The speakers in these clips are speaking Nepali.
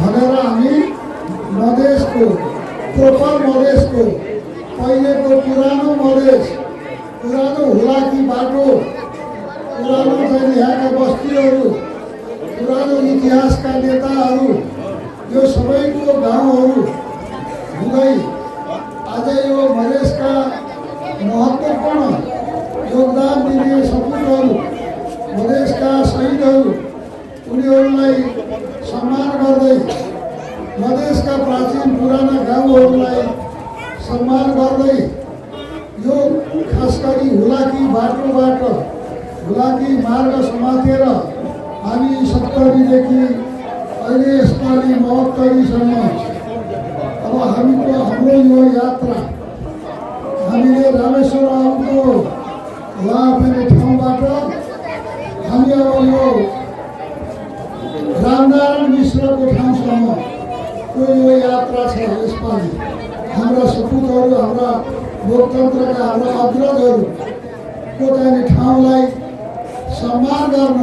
भनेर हामी मधेसको प्रोपर मधेसको पहिलेको पुरानो मधेस, पुरानो हुलाकी बाटो, पुरानो चाहिँ यहाँका बस्तीहरू, पुरानो इतिहासका नेताहरू, यो सबैको गाउँहरू हुँदै आज यो मधेसका महत्त्वपूर्ण योगदान दिने सपुतहरू, मधेसका शहीदहरू, उनीहरूलाई सम्मान गर्दै मधेसका प्राचीन पुराना गाउँहरूलाई सम्मान गर्दै यो खास गरी हुलाकी बाटोबाट हुलाकी मार्ग समातेर हामी 70देखि अहिले यसपालि 72सम्म अब हाम्रो यो यात्रा हामीले रामेश्वर बाबुको उहाँ पनि ठाउँबाट हामी अब यो रामनारायण मिश्रको ठाउँसम्मको यो यात्रा छ। यसपालि हाम्रा सपुतहरू, हाम्रा लोकतन्त्रका हाम्रा अग्रजहरूको चाहिँ ठाउँलाई सम्मान गर्न,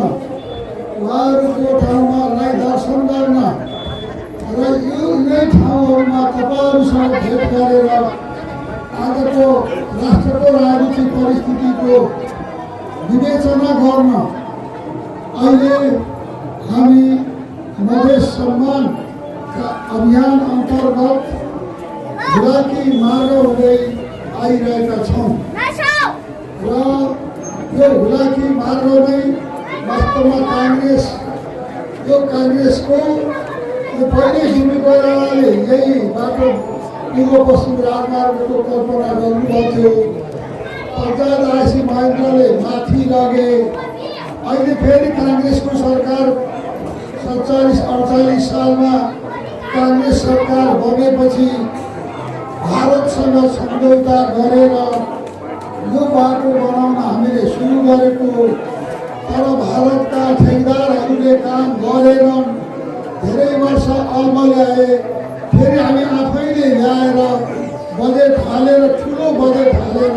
उहाँहरूको ठाउँमालाई दर्शन गर्न र यिनै ठाउँहरूमा तपाईँहरूसँग भेट गरेर आजको राष्ट्रको राजनीतिक परिस्थितिको विवेचना गर्न अहिले हामी मधेस सम्मानका अभियान अन्तर्गत हुलाकी मार्ग हुँदै आइरहेका छौँ र यो हुलाकी मार्ग नै वास्तवमा काङ्ग्रेसको पहिले हिँड्नु गएराले यही बाटो पूर्व पश्चिम राजमार्गको कल्पना गर्नुभएको थियो। पञ्चायत महेन्द्रले माथि लगे। अहिले फेरि काङ्ग्रेसको सरकार 47-48 सालमा काङ्ग्रेस सरकार बनेपछि भारतसँग सम्झौता गरेर यो बाटो बनाउन हामीले सुरु गरेको, तर भारतका ठेकेदारहरूले काम गरेनन्। धेरै वर्ष अल्मल्याए। फेरि हामी आफैले ल्याएर बजेट हालेर, ठुलो बजेट हालेर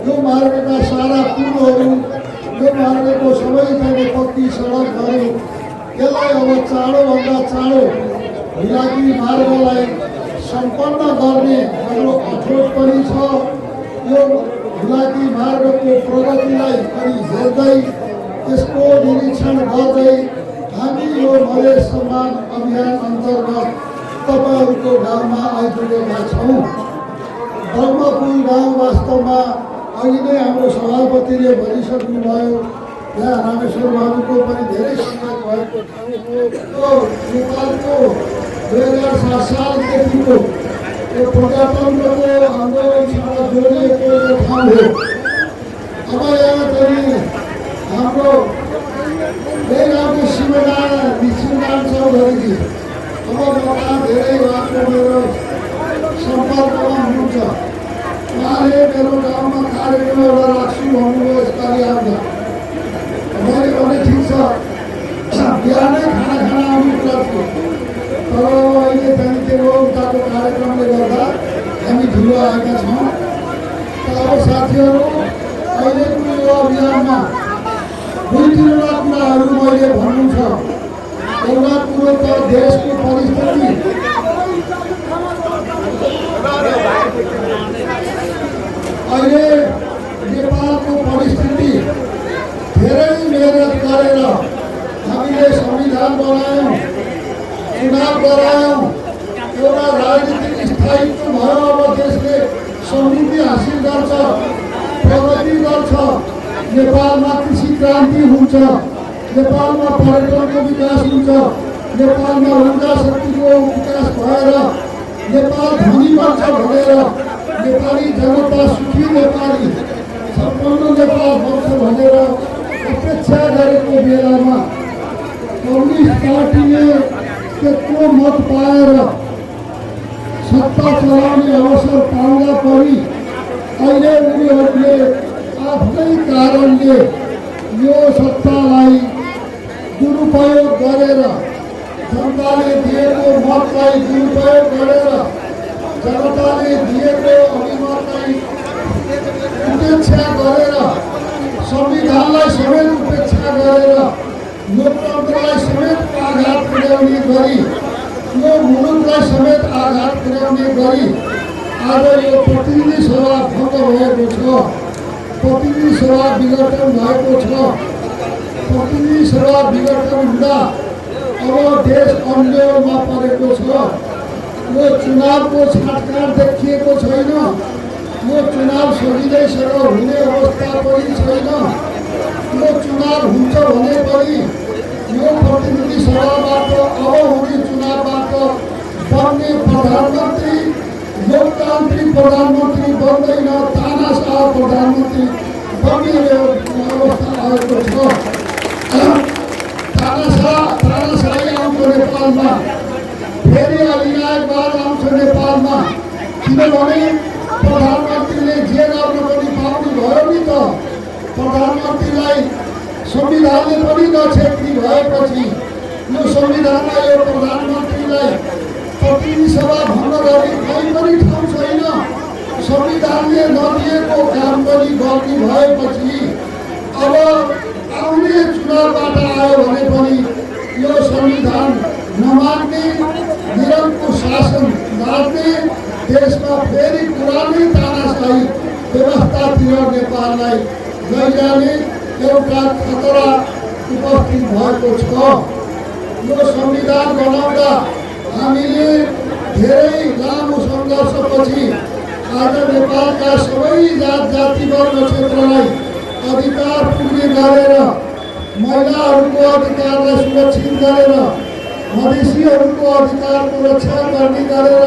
यो मार्गका सारा पुलहरू, यो मार्गको सबै ठाउँमा पक्की सडकहरू, यसलाई अब चाँडोभन्दा चाँडो हुलाकी मार्गलाई सम्पन्न गर्ने हाम्रो अठोट पनि छ। यो हुलाकी मार्गको प्रगतिलाई पनि हेर्दै, यसको निरीक्षण गर्दै हामी यो मधेस सम्मान अभियान अन्तर्गत तपाईँहरूको गाउँमा आइपुगेका छौँ। ब्रह्मपुर गाउँ वास्तवमा अघि नै हाम्रो सभापतिले भनिसक्नुभयो, यहाँ रामेश्वर बाबुको पनि धेरै सङ्गत भएको ठाउँ हो। नेपालको 2007 सालदेखिको यो प्रजातन्त्रको आन्दोलनसँग जोडिएको यो ठाउँ हो। अब यहाँ चाहिँ हाम्रो बेलाको सिमदान चौधरीजी अब उहाँ धेरै उहाँको मेरो सम्पर्कमा हुनुहुन्छ। उहाँले मेरो गाउँमा कार्यक्रम एउटा राख्छु भन्नुभयो, यसपालि आउँदा मैले भने ठिक छ, बिहानै खाना आउनु पर्छ। तर अहिले त्यहाँदेखि त्यो उताको कार्यक्रमले गर्दा हामी ढिलो आएका छौँ। तर साथीहरू, अहिलेको यो अभियानमा दुई-तीनवटा कुराहरू मैले भन्नु छ। एउटा कुरो त देशको परिस्थिति, अहिले नेपालको परिस्थिति धेरै मेहनत गरेर हामीले संविधान बनायौँ, चुनाव गरायौँ, एउटा राजनीतिक स्थायित्व भयो। अब देशले समृद्धि हासिल गर्छ, प्रगति गर्छ, नेपालमा कृषि क्रान्ति हुन्छ, नेपालमा पर्यटनको विकास हुन्छ, नेपालमा ऊर्जा शक्तिको विकास भएर नेपाल धनी बन्छ भनेर नेपाली जनता सुखी नेपाली सम्पन्न नेपाल बन्छ भनेर अपेक्षा गरेको बेलामा कम्युनिस्ट पार्टीले त्यत्रो मत पाएर सत्ता चलाउने अवसर पाउँदा पनि अहिले उनीहरूले आफ्नै कारणले यो सत्तालाई दुरुपयोग गरेर, जनताले दिएको मतलाई दुरुपयोग गरेर, जनताले दिएको अभिमतलाई उपेक्षा गरेर, संविधानलाई समेत उपेक्षा गरेर, लोकतन्त्रलाई समेत आघात पुर्याउने गरी यो मुलुकलाई समेत आघात पुर्याउने गरी आज यो प्रतिनिधि सभा भङ्ग भएको छ। प्रतिनिधि सभा विघटन भएको छ। प्रतिनिधि सभा विघटन हुँदा अब देश अन्यलमा परेको छ। यो चुनावको छाटकाट देखिएको छैन। यो चुनाव सजिलैसँग हुने अवस्था पनि छैन। यो चुनाव हुन्छ भने पनि यो प्रतिनिधि सभाबाट अब हुने चुनावबाट बन्ने प्रधानमन्त्री लोकतान्त्रिक प्रधानमन्त्री बन्दैन, तानाशाह प्रधानमन्त्री बन्ने अवस्था आएको छ। तानाशाही आउँछ नेपालमा, फेरि अधिनायकवाद आउँछ नेपालमा। किनभने प्रधानमन्त्रीले जे गर्न पनि पाउनु भयो नि त। प्रधानमन्त्रीलाई संविधानले पनि नछेक्ने भएपछि यो संविधानमा यो प्रधानमन्त्रीलाई प्रतिनिधि सभा भङ्ग गर्ने कहीँ पनि ठाउँ छैन। संविधानले नदिएको काम पनि गर्ने भएपछि अब आउने चुनावबाट आयो भने पनि यो संविधान नमान्ने, निरङ्कुश शासन लाग्ने, देशमा फेरि पुरानै तानाशाही व्यवस्थातिर नेपाललाई लैजाने एउटा खतरा उपस्थित भएको छ। यो संविधान बनाउँदा हामीले धेरै लामो सङ्घर्षपछि आज नेपालका सबै जात जाति वर्ण क्षेत्रलाई अधिकार पुग्ने गरेर, महिलाहरूको अधिकारलाई सुरक्षित गरेर, मधेसीहरूको अधिकारको रक्षा गर्ने गरेर,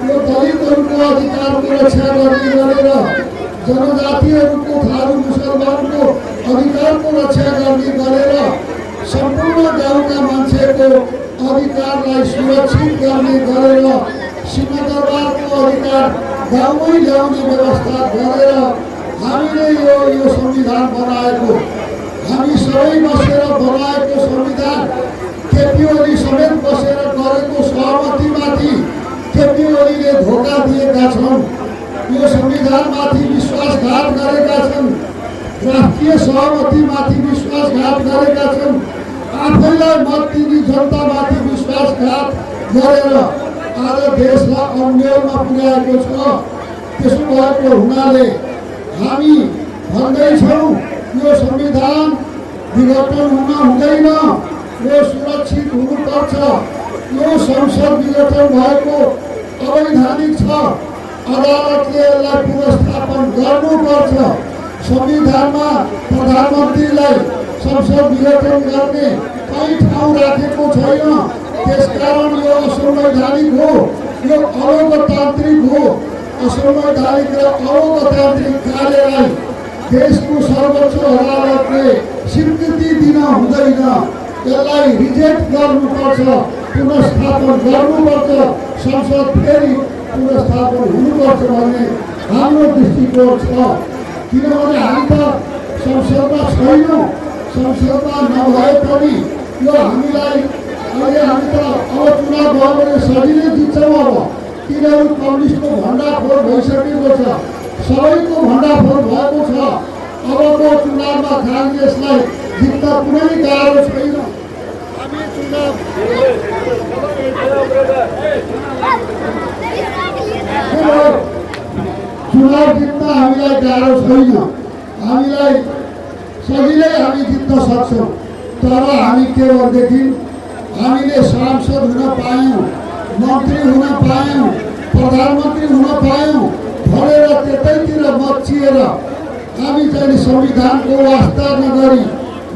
यो दलितहरूको अधिकारको रक्षा गर्ने गरेर, जनजातिहरूको थारू मुसलमानको अधिकारको रक्षा गर्ने गरेर सम्पूर्ण गाउँका मान्छेको अधिकारलाई सुरक्षित गर्ने गरेर सिंहदरबारको अधिकार गाउँमै ल्याउने व्यवस्था गरेर हामीले यो संविधान बनाएको, हामी सबै बसेर बनाएको संविधान केपी ओली समेत बसेर गरेको सहमतिमाथि केपी ओलीले धोका दिएका छन्। यो संविधानमाथि विश्वासघात गरेका छन्। राष्ट्रिय सहमतिमाथि विश्वासघात गरेका छन्। आफैलाई मत दिने जनतामाथि विश्वासघात गरेर आज देशलाई अन्यलमा पुर्याएको छ। त्यसो भएको हुनाले हामी भन्दैछौँ यो संविधान विघटन हुन हुँदैन, यो सुरक्षित हुनुपर्छ। यो संसद विघटन भएको अवैधानिक छ। अदालतले यसलाई पुनर्स्थापन गर्नुपर्छ। संविधानमा प्रधानमन्त्रीलाई संसद विघटन गर्ने कहीँ ठाउँ राखेको छैन। त्यसकारण यो असंवैधानिक हो, यो अलोकतान्त्रिक हो। असंवैधानिक र अलोकतान्त्रिक कार्यलाई देशको सर्वोच्च अदालतले स्वीकृति दिन हुँदैन। यसलाई रिजेक्ट गर्नुपर्छ, पुनर्स्थापन गर्नुपर्छ। संसद फेरि पुनर्स्थापन हुनुपर्छ भन्ने हाम्रो दृष्टिकोण छ। किनभने हामी त संसदमा छैनौँ। संसदमा नभए पनि यो हामीलाई अहिले हामी त अब चुनाव भयो भने सजिलै जित्छौँ। अब तिनीहरू कम्युनिस्टको भण्डाफोर भइसकेको छ, सबैको भण्डाफोर भएको छ। अबको चुनावमा काङ्ग्रेसलाई जित्न कुनै गाह्रो छैन। हामी चुनाव जित्न हामीलाई गाह्रो छैन। हामीलाई सजिलै हामी जित्न सक्छौँ। तर हामी के भनेदेखि हामीले सांसद हुन पायौँ, मन्त्री हुन पायौँ, प्रधानमन्त्री हुन पायौँ भनेर त्यतैतिर मचिएर हामी चाहिँ संविधानको वास्ता नगरी,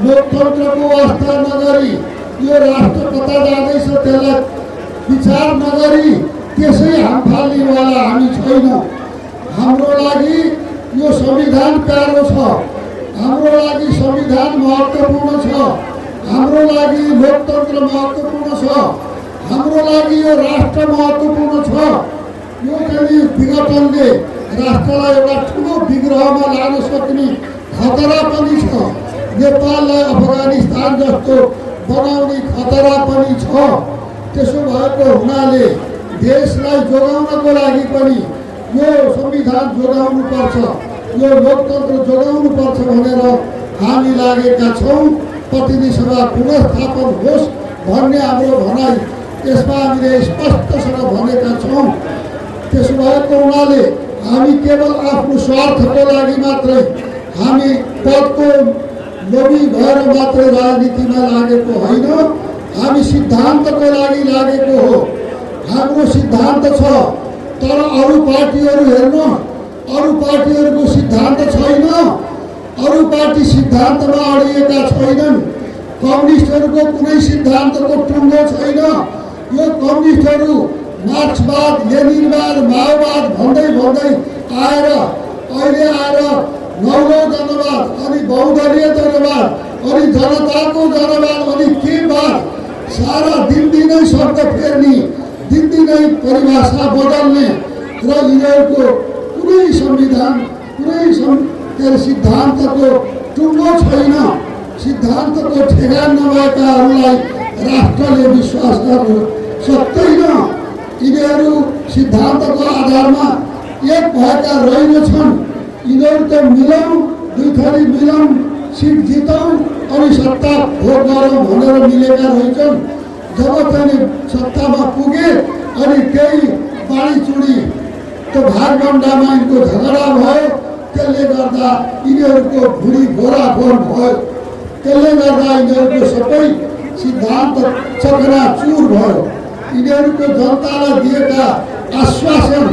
लोकतन्त्रको वास्ता नगरी, यो राष्ट्र कता जाँदैछ त्यसलाई विचार नगरी त्यसै हाम फाल्नेवाला हामी छैनौँ। हाम्रो लागि यो संविधान प्यारो छ। हाम्रो लागि संविधान महत्त्वपूर्ण छ। हाम्रो लागि लोकतन्त्र महत्त्वपूर्ण छ। हाम्रो लागि यो राष्ट्र महत्त्वपूर्ण छ। यो चाहिँ विघटनले राष्ट्रलाई एउटा ठुलो विग्रहमा लान सक्ने खतरा पनि छ। नेपाललाई अफगानिस्तान जस्तो बनाउने खतरा पनि छ। त्यसो भएको हुनाले देशलाई जोगाउनको लागि पनि यो संविधान जोगाउनुपर्छ, यो लोकतन्त्र जोगाउनुपर्छ भनेर हामी लागेका छौँ। प्रतिनिधि सभा पुनर्स्थापन होस् भन्ने हाम्रो भनाइ यसमा हामीले स्पष्टसँग भनेका छौँ। त्यसो भएको हुनाले हामी केवल आफ्नो स्वार्थको लागि मात्रै, हामी पदको लोभी भएर मात्रै राजनीतिमा लागेको होइन, हामी सिद्धान्तको लागि लागेको हो। हाम्रो सिद्धान्त छ, तर अरू पार्टीहरू हेर्नु, अरू पार्टीहरूको सिद्धान्त छैन। अरू पार्टी सिद्धान्तमा अडिएका छैनन्। कम्युनिस्टहरूको कुनै सिद्धान्तको टुङ्गो छैन। यो कम्युनिस्टहरू मार्क्सवाद, लेनिनवाद, माओवाद भन्दै भन्दै आएर अहिले आएर नौलो जनवाद, अनि बहुदलीय जनवाद, अनि जनताको जनवाद, अनि के बात, सारा दिनदिनै शब्द फेर्ने, दिनदिनै परिभाषा बदल्ने र यिनीहरूको कुनै संविधान, कुनै सिद्धान्तको टुङ्गो छैन। सिद्धान्तको ठेगान नभएकाहरूलाई राष्ट्रले विश्वास गर्न सक्दैन। यिनीहरू सिद्धान्तको आधारमा एक भएका रहेनछन्। यिनीहरू त मिलौँ, दुई थरी मिलौँ, सिट जितौँ अनि सत्ता भोग गरौँ भनेर मिलेका रहेछन्। जब चाहिँ सत्तामा पुगे अनि केही बाँडीचुँडी त्यो भागभण्डामा यिनको झगडा भयो। त्यसले गर्दा यिनीहरूको भुँडी गोराफोर भयो। त्यसले गर्दा यिनीहरूको सबै सिद्धान्त चकनाचुर भयो। यिनीहरूको जनतालाई दिएका आश्वासन,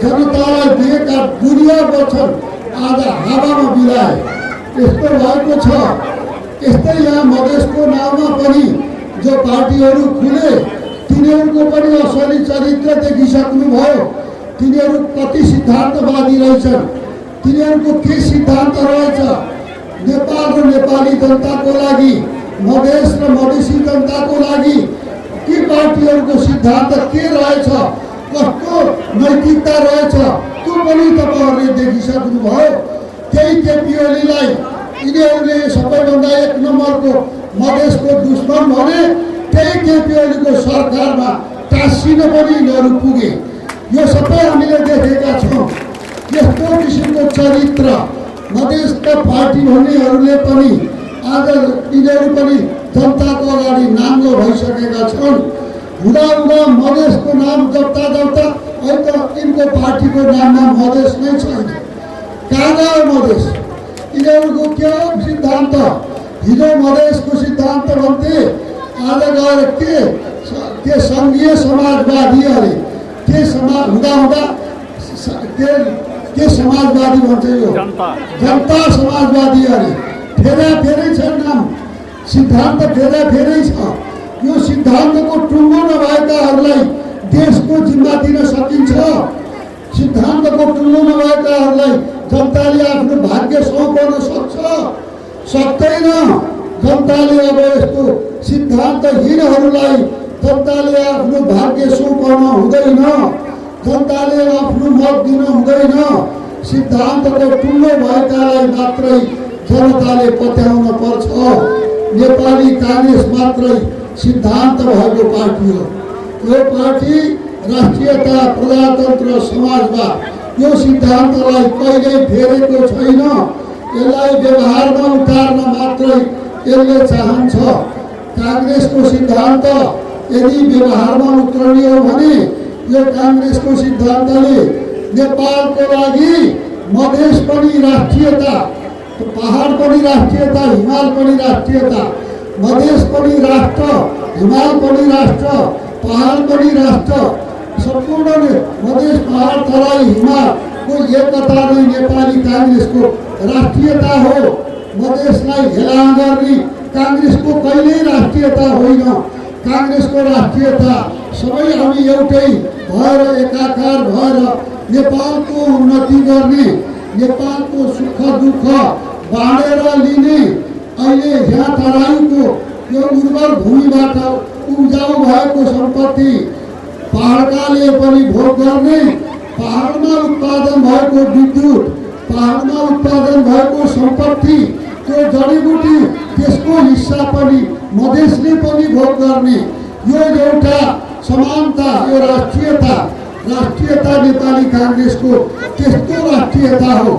जनतालाई दिएका दुनिया वचन आज हावामा बिलाए। यस्तो भएको छ। यस्तै यहाँ मधेसको नाममा पनि जो पार्टीहरू खुले, तिनीहरूको पनि असली चरित्र देखिसक्नुभयो। तिनीहरू कति सिद्धान्तवादी रहेछन्। तिनीहरूको के सिद्धान्त रहेछ? नेपाल र नेपाली जनताको लागि, मधेस र मधेसी जनताको लागि ती पार्टीहरूको सिद्धान्त के रहेछ, कस्तो नैतिकता रहेछ, त्यो पनि तपाईँहरूले देखिसक्नुभयो। त्यही केपी ओलीलाई यिनीहरूले सबैभन्दा एक नम्बरको मधेसको दुश्मन भने, त्यही केपी ओलीको सरकारमा टाँसिन पनि यिनीहरू पुगे। यो सबै हामीले देखेका छौँ। यस्तो किसिमको चरित्र मधेसका पार्टी भन्नेहरूले पनि आज यिनीहरू पनि जनताको अगाडि नाङ्गो भइसकेका छन्। हुँदा मधेसको नाम जप्ता अहिले त यिनको पार्टीको नाममा मधेस नै छैन। कहाँ गयो मधेस? यिनीहरूको के हो सिद्धान्त? हिजो मधेसको सिद्धान्त भन्थे, आज गएर के सङ्घीय समाजवादी अरे, के समाज हुँदा के समाजवादी भन्छ यो जनता समाजवादी अरे। फेरै छ नाम, सिद्धान्त फेरै छ। यो सिद्धान्तको टुङ्गो नभएकाहरूलाई देशको जिम्मा दिन सकिन्छ। सिद्धान्तको टुङ्गो नभएकाहरूलाई जनताले आफ्नो भाग्य सुहाउन सक्दैन। जनताले अब यस्तो सिद्धान्तहीनहरूलाई जनताले आफ्नो भाग्य सुहाउन हुँदैन। जनताले आफ्नो मत दिन हुँदैन। सिद्धान्तको टुङ्गो भएकालाई मात्रै जनताले पत्याउन पर्छ। नेपाली काङ्ग्रेस मात्रै सिद्धान्त भएको पार्टी हो। यो पार्टी राष्ट्रियता, प्रजातन्त्र, समाजवाद यो सिद्धान्तलाई कहिल्यै फेरेको छैन। यसलाई व्यवहारमा उतार्न मात्रै यसले चाहन्छ। काङ्ग्रेसको सिद्धान्त यदि व्यवहारमा उत्रने हो भने यो काङ्ग्रेसको सिद्धान्तले नेपालको लागि मधेस पनि राष्ट्रियता, पहाड पनि राष्ट्रियता, हिमाल पनि राष्ट्रियता, मधेस पनि राष्ट्र, हिमाल पनि राष्ट्र, पहाड पनि राष्ट्र, सम्पूर्ण मधेस, पहाड, तराई, हिमालको एकता नै नेपाली काङ्ग्रेसको राष्ट्रियता हो। मधेसलाई हेला गर्ने काङ्ग्रेसको कहिल्यै राष्ट्रियता होइन। काङ्ग्रेसको राष्ट्रियता सबै हामी एउटै भएर, एकाकार भएर नेपालको उन्नति गर्ने, नेपालको सुख दुःख बाँडेर लिने। अहिले यहाँ तराईको यो उर्वर भूमिबाट उब्जाउ भएको सम्पत्ति पहाडकाले पनि भोग गर्ने। पहाडमा उत्पादन भएको विद्युत, पहाडमा उत्पादन भएको सम्पत्ति, त्यो जडीबुटी, त्यसको हिस्सा पनि मधेसले पनि भोग गर्ने। यो एउटा समानता, यो राष्ट्रियता नेपाली काङ्ग्रेसको त्यस्तो राष्ट्रियता हो।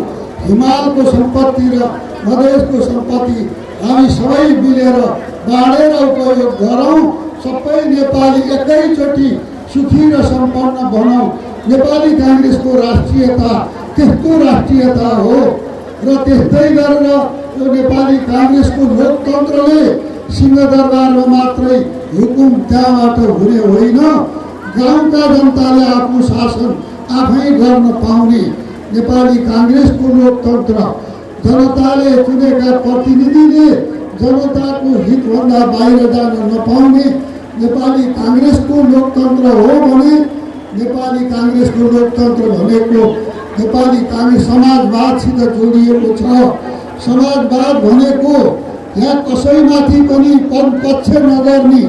हिमालको सम्पत्ति र मधेसको सम्पत्ति हामी सबै मिलेर बाँडेर उपयोग गरौँ सबै नेपाली एकैचोटि सुखी र सम्पन्न बनाऊ। नेपाली काङ्ग्रेसको राष्ट्रियता त्यस्तो राष्ट्रियता हो र त्यस्तै गरेर यो नेपाली काङ्ग्रेसको लोकतन्त्रले सिंहदरबारमा मात्रै हुकुम त्यहाँबाट हुने होइन, गाउँका जनताले आफ्नो शासन आफै गर्न पाउने नेपाली काङ्ग्रेसको लोकतन्त्र, जनताले चुनेका प्रतिनिधिले जनताको हितभन्दा बाहिर जान नपाउने नेपाली काङ्ग्रेसको लोकतन्त्र हो भने नेपाली काङ्ग्रेसको लोकतन्त्र भनेको नेपाली काङ्ग्रेस समाजवादसित जोडिएको छ। समाजवाद भनेको यहाँ कसैमाथि पनि पक्ष नगर्ने,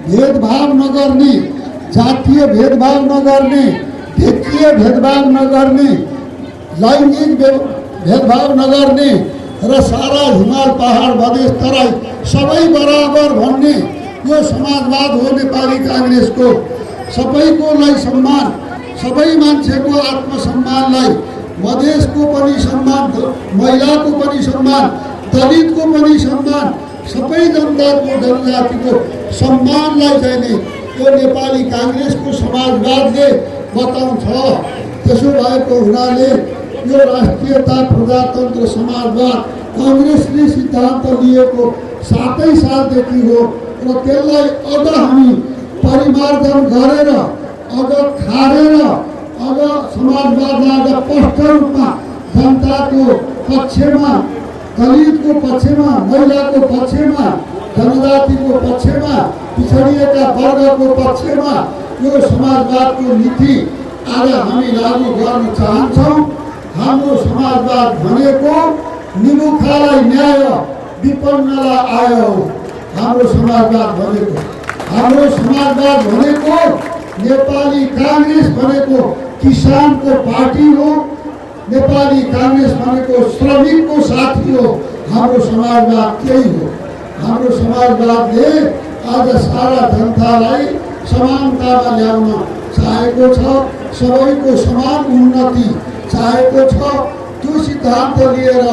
भेदभाव नगर्ने, जातीय भेदभाव नगर्ने, ढेकीय भेदभाव नगर्ने, लैङ्गिक भेदभाव नगर्ने र सारा हिमाल पहाड मधेस तराई सबै बराबर भन्ने यो समाजवाद हो नेपाली काङ्ग्रेसको। सबैकोलाई सम्मान, सबै मान्छेको आत्मसम्मानलाई, मधेसको पनि सम्मान, महिलाको पनि सम्मान, दलितको पनि सम्मान, सबै जनताको जनजातिको सम्मानलाई चाहिँ नि यो नेपाली काङ्ग्रेसको समाजवादले बताउँछ। त्यसो भएको हुनाले यो राष्ट्रियता, प्रजातन्त्र, समाजवाद काङ्ग्रेसले सिद्धान्त लिएको 7 सालदेखि हो र त्यसलाई अझ हामी परिमार्जन गरेर, अझ खारेर, अझ समाजवादलाई अझ स्पष्ट रूपमा जनताको पक्षमा, दलितको पक्षमा, महिलाको पक्षमा, जनजातिको पक्षमा, पिछडिएका वर्गको पक्षमा यो समाजवादको नीति आज हामी लागू गर्न चाहन्छौँ। हाम्रो समाजवाद भनेको निमुखालाई न्याय, विपन्नलाई आय हो। हाम्रो समाजवाद भनेको, हाम्रो समाजवाद भनेको नेपाली काङ्ग्रेस भनेको किसानको पार्टी हो, नेपाली काङ्ग्रेस भनेको श्रमिकको साथी हो। हाम्रो समाजवाद त्यही हो। हाम्रो समाजवादले आज सारा जनतालाई समानतामा ल्याउन चाहेको छ, सबैको समान उन्नति चाहेको छ। त्यो सिद्धान्त लिएर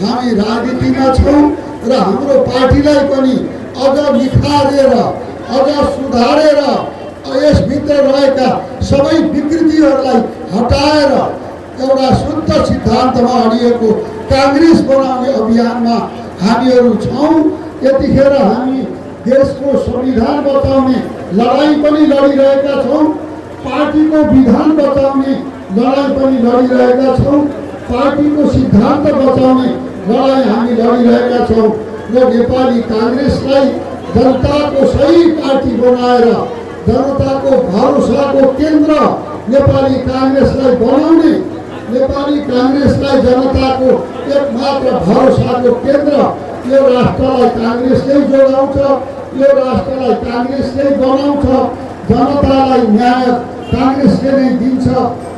हामी राजनीतिमा छौँ र हाम्रो पार्टीलाई पनि अझ निखारेर, अझ सुधारेर यसभित्र रहेका सबै विकृतिहरूलाई हटाएर एउटा शुद्ध सिद्धान्तमा अडिएको काङ्ग्रेस बनाउने अभियानमा हामीहरू छौँ। यतिखेर हामी देशको संविधान बचाउने लडाइँ पनि लडिरहेका छौँ, पार्टीको विधान बचाउने लडाइँ पनि लडिरहेका छौँ, पार्टीको सिद्धान्त बचाउने लडाइँ हामी लडिरहेका छौँ र नेपाली काङ्ग्रेसलाई जनताको सही पार्टी बनाएर जनताको भरोसाको केन्द्र नेपाली काङ्ग्रेसलाई बनाउने, नेपाली काङ्ग्रेसलाई जनताको एकमात्र भरोसाको केन्द्र, यो राष्ट्रलाई काङ्ग्रेसले जोगाउँछ, यो राष्ट्रलाई काङ्ग्रेसले बनाउँछ, जनतालाई न्याय काङ्ग्रेसले नै दिन्छ,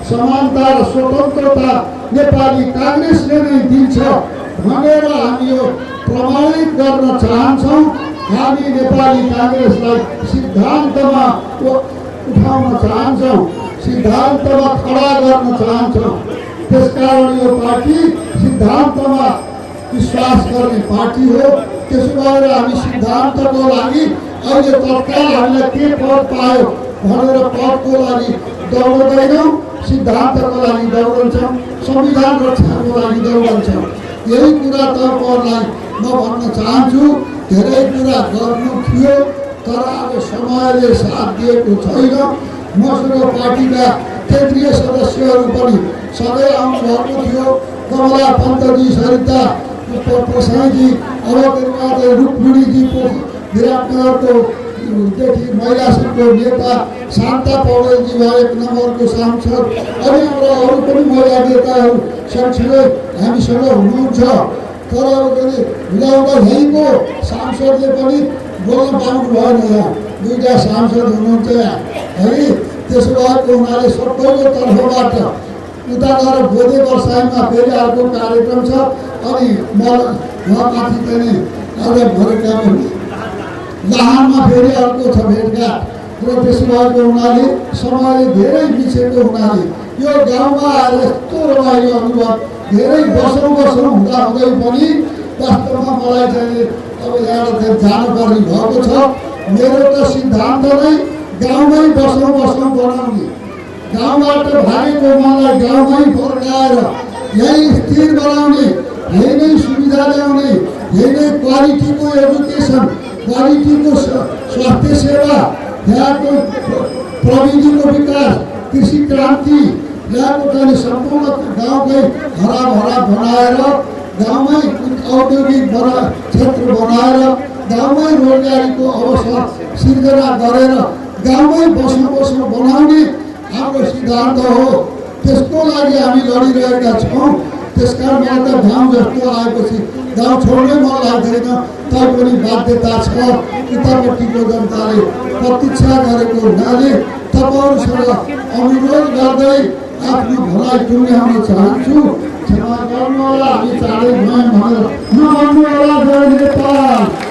समानता र स्वतन्त्रता नेपाली काङ्ग्रेसले नै दिन्छ भनेर हामी यो प्रमाणित गर्न चाहन्छौँ। हामी नेपाली काङ्ग्रेसलाई सिद्धान्तमा उठाउन चाहन्छौँ, सिद्धान्तमा खडा गर्न चाहन्छौँ। त्यसकारण यो पार्टी सिद्धान्तमा विश्वास गर्ने पार्टी हो। त्यसो भएर हामी सिद्धान्तको लागि अहिले तत्काल हामीलाई के पद पायो भनेर पदको लागि दौड्दैनौँ, सिद्धान्तको लागि दौडन्छौँ, संविधान रक्षाको लागि दौडन्छौँ। यही कुरा तपाईँहरूलाई म भन्न चाहन्छु। धेरै कुरा गर्नु थियो तर अब समयले साथ दिएको छैन। मसँग पार्टीका केन्द्रीय सदस्यहरू पनि सधैँ आउनुभएको थियो, कमला पन्तजी, सरिता प्रसाईजी, अब त्यसमा रुक्मिणीजी विराटनगरको देखि महिला सङ्घको नेता शान्ता पौडेलजी भयो 1 नम्बरको सांसद, अनि हाम्रो अरू पनि महिला नेताहरू सँगसँगै हामीसँग हुनुहुन्छ। तर हुँदाहुँदैको सांसदले पनि बोल्न पाउनु भएन। यहाँ 2टा सांसद हुनुहुन्छ यहाँ है। त्यसो भएको हुनाले सबैको तर्फबाट उता गएर बोधे वर्षाइमा फेरि अर्को कार्यक्रम छ, अनि उहाँमाथि पनि आज भरेका लाहानमा फेरि अर्को छ भेटघाट। र त्यसो भएको हुनाले समयले धेरै बिछेको हुनाले यो गाउँमा आएर यस्तो रमाइलो अनुभव धेरै वर्षौँ हुँदाहुँदै पनि वास्तवमा मलाई चाहिँ अब यहाँबाट जानुपर्ने भएको छ। मेरो त सिद्धान्त नै गाउँमै बसौँ बनाउने, गाउँबाट भागेको मलाई गाउँमै फर्काएर यही स्थिर बनाउने, यही नै सुविधा ल्याउने, यही नै क्वालिटीको एजुकेसन, क्वालिटीको स्वास्थ्य सेवा, यहाँको प्रविधिको विकास, कृषि क्रान्ति यहाँको चाहिँ सम्पूर्ण गाउँकै हराभरा बनाएर, गाउँमै औद्योगिक क्षेत्र बनाएर, गाउँमै रोजगारीको अवसर सिर्जना गरेर गाउँमै बसौँ बनाउने हाम्रो सिद्धान्त हो। त्यसको लागि हामी लडिरहेका छौँ। त्यसकारण मलाई त गाउँ जस्तो आएपछि गाउँ छोड्नै मन लाग्दैन, तैपनि बाध्यता छ। उतापट्टिको जनताले प्रतीक्षा गरेको हुनाले तपाईँहरूसँग अनुरोध गर्दै आफ्नो भलाइ टुङ्ग्याउन चाहन्छु। क्षमा गर्नुहोला, हामी चाँडै गयौँ भनेर नभन्नुहोला। जय नेपाल।